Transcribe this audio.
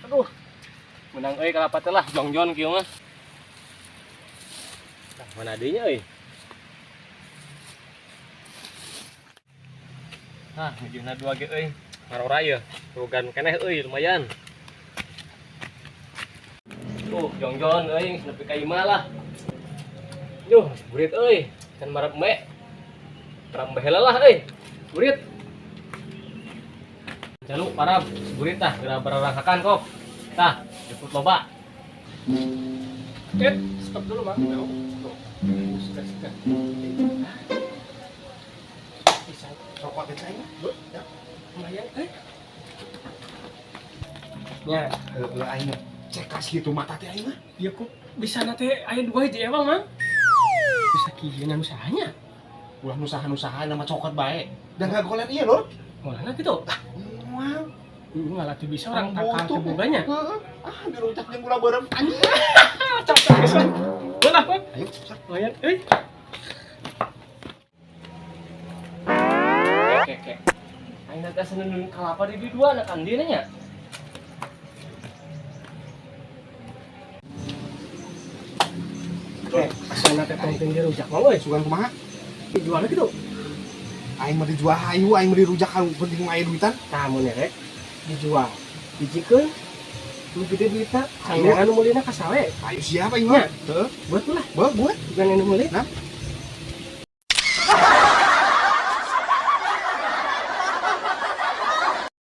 Aduh. Menang euy kalapa teh lah jongjon kieu mah. Nah, mana deui nya euy? Nah, hijina dua ge euy. Ngarora ieu. Rugan keneh euy lumayan. Tuh, jongjon euy geus nepi ka imah lah. Duh, burit euy. Can marep me. Marep me heula lah euy. Burit. Jaluk parab, burit tah geura bararangkakan kok. Tah, jemput loba. Eh, stop dulu, Mak. Sudah, sudah. Bisa. Rokok teh cai mah. Ya. Lumayan, eh. Ya, Heeh aing mah. Cek kasih itu mata teh aing mah. ya kok bisa nate aya dua hiji emang, Mang? Bisa kieu nu sahanya. Ulah nusaha-nusaha nama cokot bae. Dan ngagoler ieu lur. Mulana gitu. Moal. Nggak tuh bisa orang Butuh. tangkal teboganya. Heeh. Ah, dirujak jeung gula beureum. Anjing. Cocok pisan. Ulah, Mang. Ayo, sok. Lumayan, euy. Oke, oke. Aing teh seneng kalapa di dua anak andi nya. Eh, asana teh tong dirujak mah euy. Sugan kumaha? Dijualna gitu. Aing mah dijual hayu, aing mah dirujak anu penting mah aya duitan. Kamu nih, dijual. Dijikeun nu gede duitna, sangeran nu meulina ka sawe. Ayo siap aing mah. Heeh. Buat lah, Buat buat. bukan nu meuli. Nah.